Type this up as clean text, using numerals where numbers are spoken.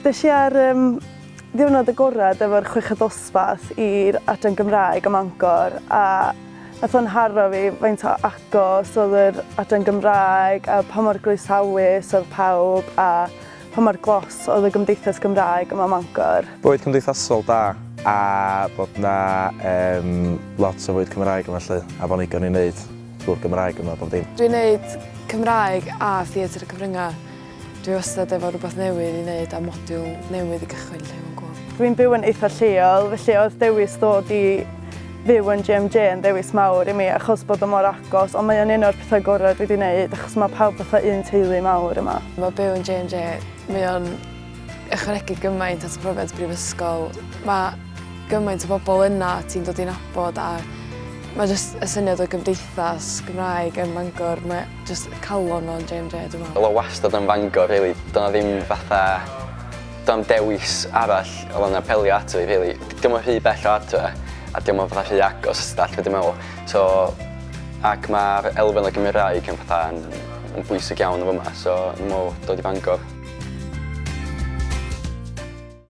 Des i ar um, ddiwrnod agorad efo'r chweched dosbarth i'r adran Gymraeg ym Mangor a nath o'n haro fi faint o agos oedd yr adran Gymraeg a pa mor groesawus oedd pawb a pa mor glos oedd y gymdeithas Gymraeg yma ym Mangor. Bywyd cymdeithasol da a bod 'na um, lot o fwyd Cymraeg yma 'lly a bod 'na igon i wneud drwy'r Gymraeg yma bob dim. Dwi'n neud Cymraeg a theatr y cyfryngau. Dwi wastad efo rhywbeth newydd i wneud a modiwl newydd i gychwyn lle mae'n gwybod. Dwi'n byw yn eitha lleol, felly oedd dewis ddod i fyw yn JMJ yn ddewis mawr i mi achos bod o mor agos, ond mae o'n un o'r pethau gorau dwi wedi wneud achos mae pawb fatha un teulu mawr yma. Mae byw yn JMJ, mae o'n ychwanegu gymaint at y profiad brifysgol. Mae gymaint o bobl yna ti'n dod i nabod a mae jyst y syniad o gymdeithas Gymraeg ym Mangor, mae jyst calon o'n JMJ dwi'n meddwl. Oedd o wastad yn Fangor really, doedd 'na ddim fatha, doedd 'na'm dewis arall oedd o'n apelio ato fi really. Dio'm yn rhy bell o adre a dio'm yn fatha rhy agos os ti dallt be dwi'n meddwl. So, ac mae'r elfen o Gymraeg yn fatha yn, yn bwysig iawn yn fyma, so dwi'n meddwl dod i Fangor.